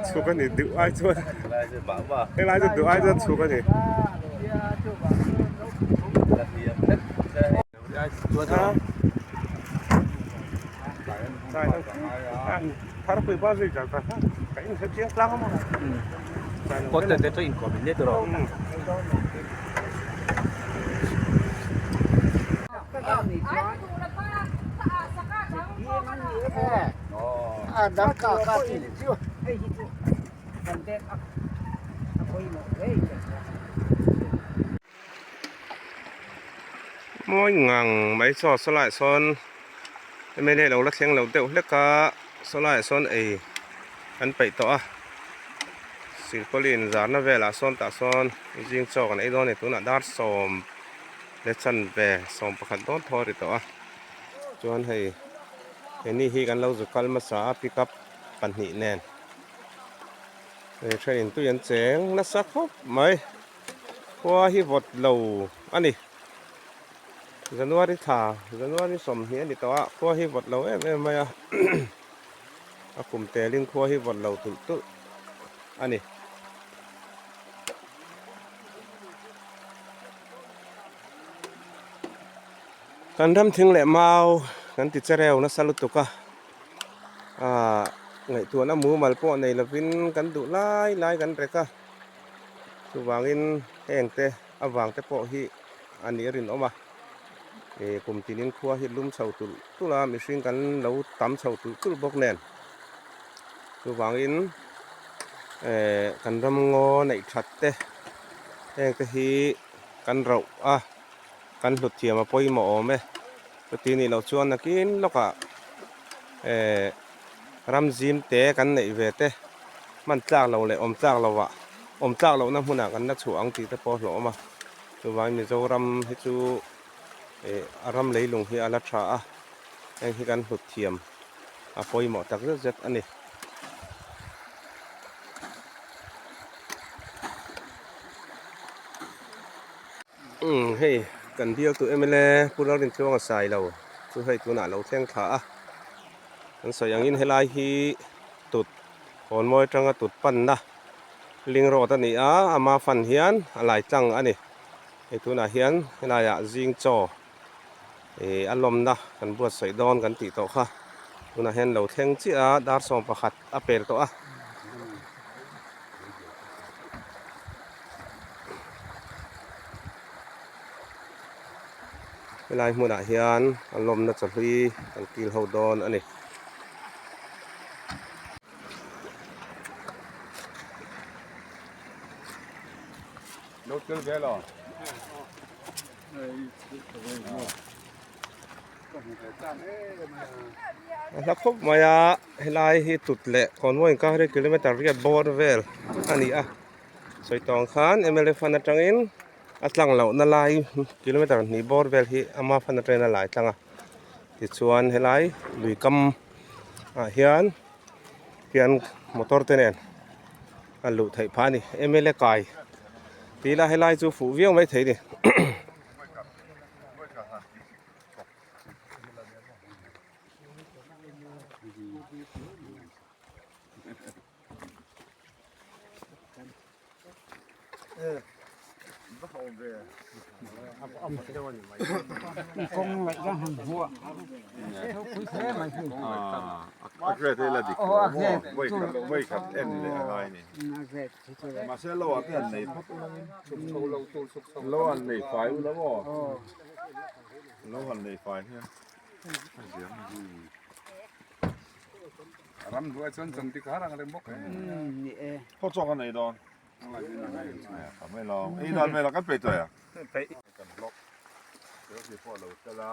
Chhuk a ni duh ai chuan helai chu duh ai chuan chhuk a ni. Mawi ngang mai chaw sawlaiah sawn mla lo la thleng lo deuh hlek a sawlaiah sawn ei an peih tawh a silpauline zarna velah sawn tah sawn zing chaw kan ei dawn a ni tunah dar sawm leh chanve 11 dawn thaw a ri tawh a chuan hei heni hi kan lo zu kal hmasa a pickup pahnih nen hei thenin tui an cheng nasa khawp mai. Khua hi vawt lo a ni. January thla, January 20 a ni tawh a, khua hi vawt lo em em mai a. A kum telin khua hi vawt lo tulh tulh a ni. Kan ram thing leh mau kan ti chereu nasa lutuk a, aah ngaihtuahna mumal pawh nei lovin kan duh lai lai kan rek a. Chuvangin heng te avang te pawh hi a nih rinawm a, ih kum tinin khua hi lum chho tulh tulh a, mihring kan lo tam chho tulh tulh bawk nen. Chuvangin eh kan ram ngaw neih that te heng te hi kan rauh a, kan hlut thiam a pawimawh awm e. Chuti nih loh chuan nakin lawkah eh ram zim te kan neih ve te. Hman tlak lo leh awm tlak lo ah awm tlak lohna hmunah kan la chhuah ang tih te pawh a hlawhawm a, chuvangin Mizoram hi chu ih a ram leilung hi a la tha a, heng hi kan hlut thiam a pawimawh tak zet zet a ni. Umm hei kan bialtu mla Pu Lalrintluanga Sailo chu hei tunah lo thleng thla a, kan sawi angin helai hi tut Kawnmawi atanga tut panna ling road a ni a, ama fan hian a lai tlang a ni. Hei tunah hian helaiah zing chaw ih a lawmna kan buatsaih dawn kan tih tawh kha. Tunah hian lo thleng chiah a, dar 11 a pel tawh a. Helai hmunah hian a lawmna chawhlui kan kil ho dawn a ni. A hla khawp mai a helai hi tut leh Kawnmawi inkar hi kilometer riat bawr vel a ni a sawi tawng khan mla fund atangin a tlang lohna lai kilometer hnih bawr vel hi ama fund atangin a lai tlang a tichuan helai lui kam ah hian hian motor te nen a luh theih phah a ni mla kai tih ila helai chu fuh viau mai thei a ni. Ramhnuai chuan chandik har ang reng bawk e. Ni e. Khaw chawk a nei dawn. Tha mai lo. Ei dan mai lo kan peih tawh e. Peih. Kan block tel khi pawh a lo tel a.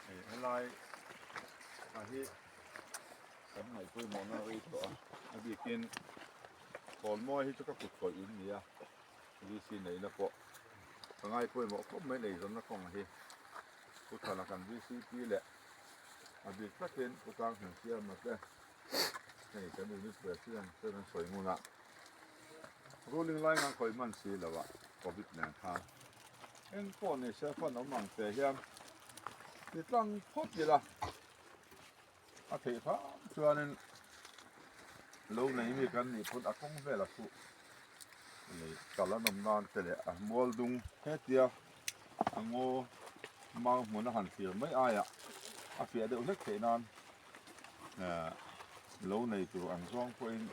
Hei helai a hi kan ngaih pawimawhna rei tawh a. A bikin Kawnmawi hi chu ka kut kawih in nia. VC neihna pawh ka ngai pawimawh khawp mai eizawnna kawng hi. Pu Thala kan VCP leh a bik takin Pu Tlanghmun Siama te hei kan unit president te an sawi ngun a, ruling lai ngang khawih hman si lo a covid nen khan eng pawh ni se fan awm ang te hian ti tlang phawt ila a theih hram chuanin lo nei mi kan nih pawn a kawng vel a khuh lei kal an awm nan te leh a mual dung hetia a ngaw mau hmun a han thlir mai aiah a fiah deuh hlek theih nan ehh lo nei tur ang zawng pawhin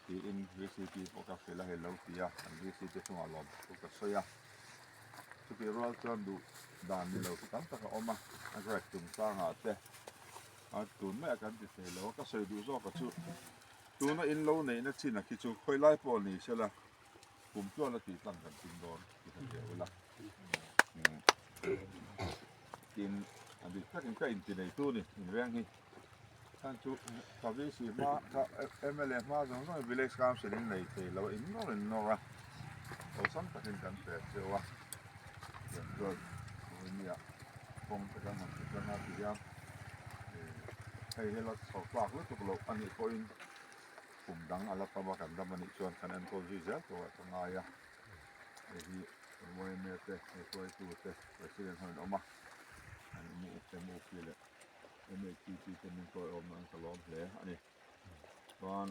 tiin VCP pawh ka hrilh a hei lo ti a an VC te chungah lawm chu ka sawi a chutih rual chuan duh dan ni lo chu tam tak a awm a a grade chungchangah te a tun maiah kan ti thei lo a ka sawi duh zawk a chu tuna in lo neihna chin a khi chu khawi lai pawh ni sela Kum tluan a tih tlang kan tum dawn tih ka hria ula. Tin, a dik takin ka inti neitu ni inreng hi. Khan chu ka VC hma, ka MLA hma zawng zawng Village Council in nei thei lo a, in nawr in nawr a. Awlsam takin kan pe cheu a. Tiang chuan Vawinia kawng te kan han ti tlang a ti hian hei hi la chho tlak lutuk loh a nih pawhin Kum dang a la tam a, kan dam a nih chuan kan enkawl zui zel tur ah ka ngai a, hei hi yma te, hruaitu te, president ho in awm a, an MUP leh MHTP te min tawiawm nan ka lawm hle a ni. Chuan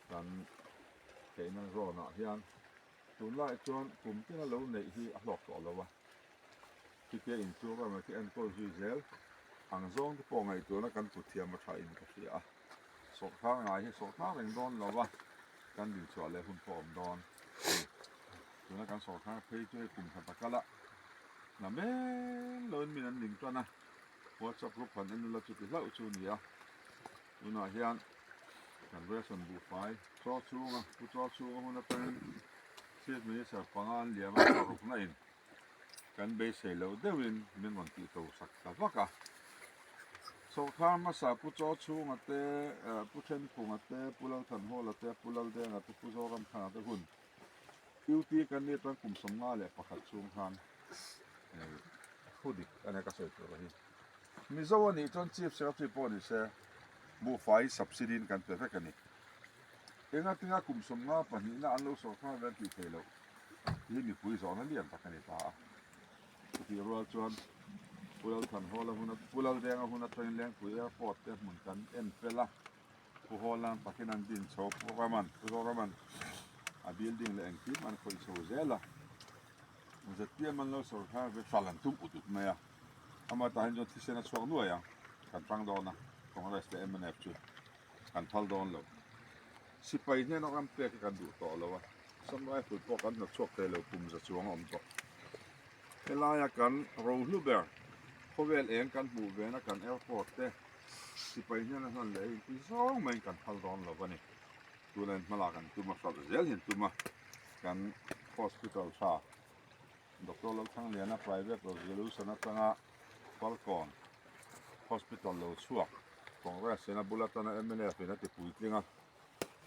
kan theihna zawn ah hian tunlai chuan kum tina lo neih hi a hlawk tawh lo a, chutia inchhung ram ah khi enkawl zui zel ang zawng te pawh ngaihtuahna kan put thiam a tha in ka hria a. Sawrkar ngai hi sawrkar reng dawn lo va, kan dinchhuah leh hun pawh awm dawn a ni. Tuna kan sawrkar phei chu hei kum khat a kal a, na men loin min an ning tan a, WhatsApp group han en ula chuti hlauh chu a ni a. Tunah hian kan ration buhfai chaw chhunga pu chaw chhunga hun atangin Chief Minister panga an liam a, parukna in Kan beisei loh deuhin min rawn tih to sak ta vak a. Sawrkar hmasa Pu Chaw Chhunga te, Pu Thenphunga te, Pu Lalthanhawla te, Pu Laldenga te, Pu Zoramthanga te hun UT kan nih atang kum 51 chhung khan thu dik a nia ka sawi tur hi. Mizo a nih chuan Chief Secretary pawh ni se buhfai subsidy in kan pe vek a ni. Engatinga kum 50 pahnihna an lo sawrkar ve an tih theih loh. Hi mipui zawhna lian tak a ni ta a. Chutih rual chuan Pu Lalthanhawla hun a, Pu Laldenga hun atangin Lengpui Airport te hmun kan en fel a, Pu Hawlan takin an din chho, Pu Raman, Pu Zoraman a building leh engkim an khawih chho zel a. ZPM an lo sawrkar ve hral an tum ut ut mai a. Amah tah hian chuan thisen a chhuak nuai ang, kan tang dawn a, Congress leh mnf chu kan phal dawn lo. Sipai hnena ram pek hi kan duh tawh lo a, Assam Rifle pawh kan hnawtchhuak thei lo kum za chuang a awm tawh. Helaia kan rohlu ber khawvel eng kan hmuh vena kan airport te sipai hnena hlan leh hi inti zawng maiin kan phal dawn lo a ni. Tuna in hmalak an tum a, hralh zel hi an tum a, kan hospital tha Doctor Lalthangliana private resolution atanga Falkawn Hospital lo chhuak Congress in a bul atana mnf in a ti puitling a,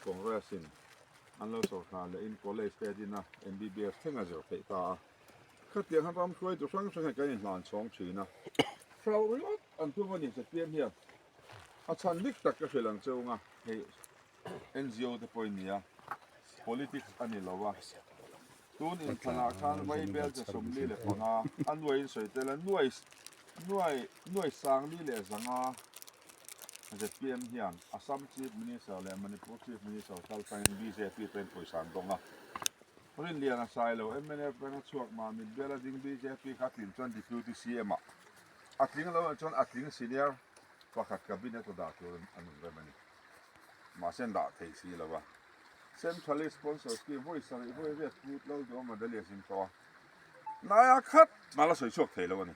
Congress in an lo sawrkar leh in college te a din a, MBBS thleng a zir theih ta a. Khatiang han ram hruaitu hrang hrang hi kan inhlan chhawng thin a, hrauh ringawt an tum a ni ZPM hian a chhan dik tak ka hrilh ang che unga hei NGO te pawh i nia, politics a ni lo a, tun inthlanah khan Vaibel che 45 a nuaiin sawi tel a, nuai nuai nuai 1,500 zpm hian Assam Chief Minister leh Manipur Chief Minister kal tangin bjp pawhin pawisa an dawng a, Rinlian a sai lo, mnf bank a chhuak mah mitbial a ding bjp kha a tlin chuan Deputy CM ah a tling lo anih chuan a tling senior pakhat cabinet a dah tur an inrem a ni. Mahse an dah thei si lo a. Centrally sponsored scheme vawi sarih vawi riat put Lalduhawma Delhi a zin tawh a. Naia khat mah la sawi chhuak thei lo a ni.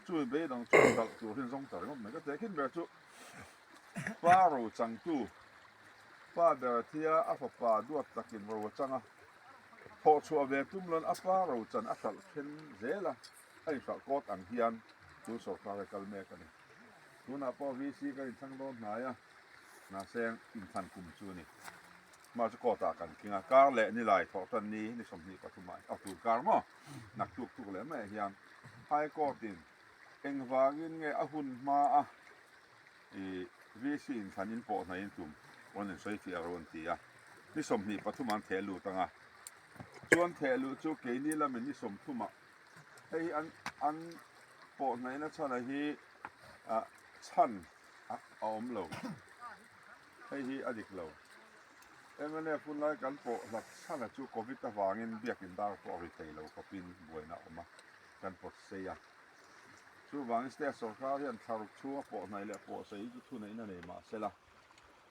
Chu beidang chu hralh tur hi an zawng ta ringawt mai. Ka tehkhin ber chu. Pa ro changtu, Pa ber a thi a, a fapa duat takin ro a chang a. Thawh chhuah ve tum loin a pa ro chan a hralh then zel a, a inhralh kawt ang hian tun sawrkar hi kal mek a ni. Tunah pawh VC kan inthlang dawn hnai a, mahse inthlan kum chu a ni. Hma chu court ah kan tling a, kar leh nilai thawh tan ni ni 23 ah, aw tun kar maw? Naktuk tuk leh maiah hian High Court in engvangin nge a hun hma a i VC inthlan in pawh hnaiin tum rawn insawi fiah ro an ti a, ni 23 ah an theh lut ang a, chuan theh luh chu keini lamin ni 30 ah hei hi an an pawh hnaihna chhan hi ah chhan a awm lo. Hei hi a dik lo. Mnf hunlai kan pawh hlat chhana chu Covid avangin biakin dar pawh a ri thei lo khawpin buaina a awm a, kan pawt sei a. Chuvangin state sorkar hian thlaruk chhunga pawh hnaih leh pawh sei chu thuneihna nei mah sela,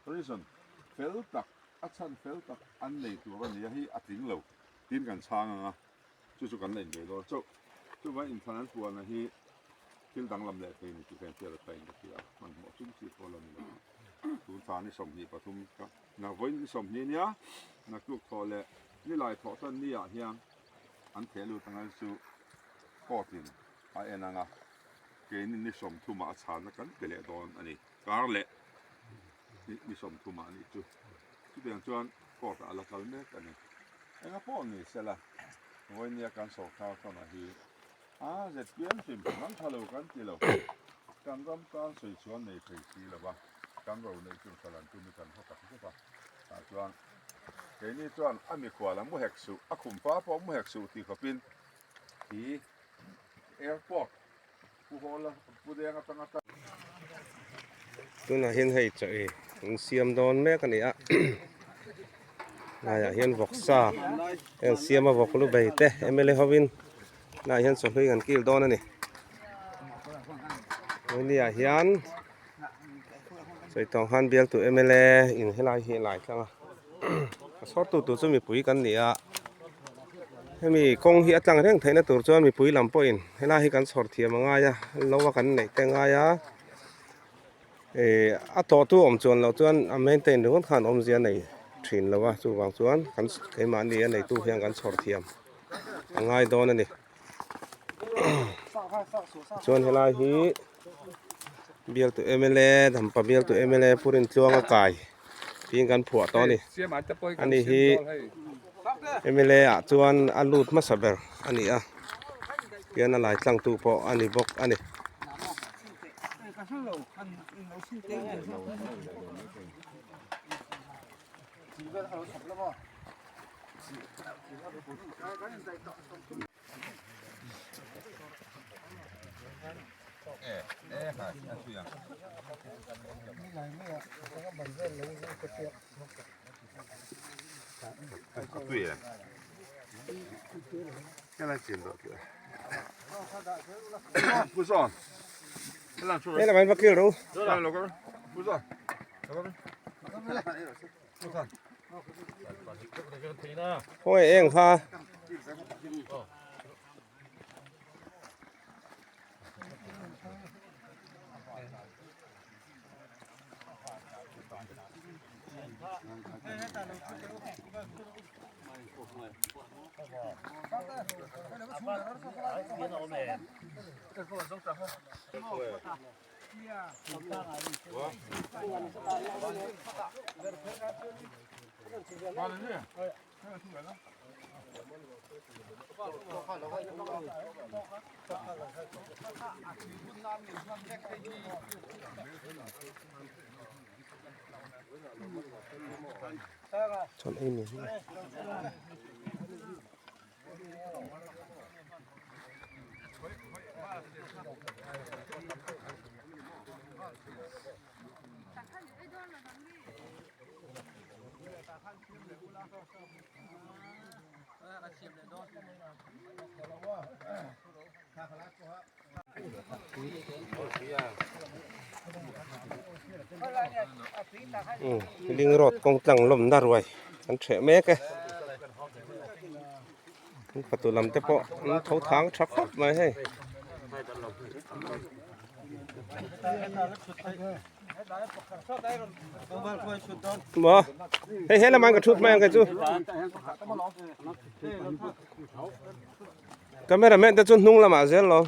reason fel tak, a chhan fel tak an nei tur a nia hi a tling lo tiin kan chhang ang a. Chu chu kan la inbei dawn chauh. Chuvang inthlan an puanna hi thil danglam leh thei ni tih ka inhriat a thain ka hria a, hmanhmawh chung chi pawh la ni lo. Tun thla ni 23 ka na vawiin ni 20 nia naktuk thawh leh nilai thawh tan ni ah hian an theh lut anga chu court in a en anga keini ni 30 ah a chhanna kan pe leh dawn a ni. Kar leh ni 30 ah a nih chu. Chutiang chuan court ah a la kal mek a ni. Enga pawh ni sela, vawinia kan sawrkar tawnah hi a zpm hrim hrim an tha lo kan ti lo. Kan ram tan sawi chuan nei thei si lo va, kan ro neih chu hral an tum hi kan haw tak zet a. Tah chuan keini chuan a mikhual a mu hek suh, a khumpa pawh a mu hek suh tih khawpin hi airport Pu Hawla, Pu Denga atanga tan. Tunah hian hei chaw ei an siam dawn mek a ni a laiah hian vawksa heng siam a vawk lu bei te mla hovin tunah hian chawhlui an kil dawn a ni hemi ah hian sawi tawng khan bialtu mla in helai hi a lai tlang a a chhawrtu tur chu mipui kan ni a. Hemi kawng hi a tlang reng theihna tur chuan mipui lam pawhin helai hi kan chhawr thiam a ngai a lo a kan neih te a ngai a ih a tawhtu awm chuan loh chuan a maintain ringawt khan awmzia a nei thin lo a chuvang chuan kan keimahni a neitu hian kan chhawr thiam a ngai dawn a ni chuan helai hi bialtu mla Dampa bialtu mla Pu Rintluanga kai. Tiin kan phuah tawh a ni. Ani hi mla ah chuan a lut hmasa ber a ni a tian a lai tlang tu pawh a ni bawk a ni. Hei lamah in va kil ru. Khawi eng kha. Chuan ei ni hi. Ling road kawng tlang lawmna ruai an ṭheh mek e. An fatu lam te pawh an tho thang tha khawp mai hei. Maw hei he lamah hian ka thut mai ang kei chu. Camera man te chu hnung lamah zel lo.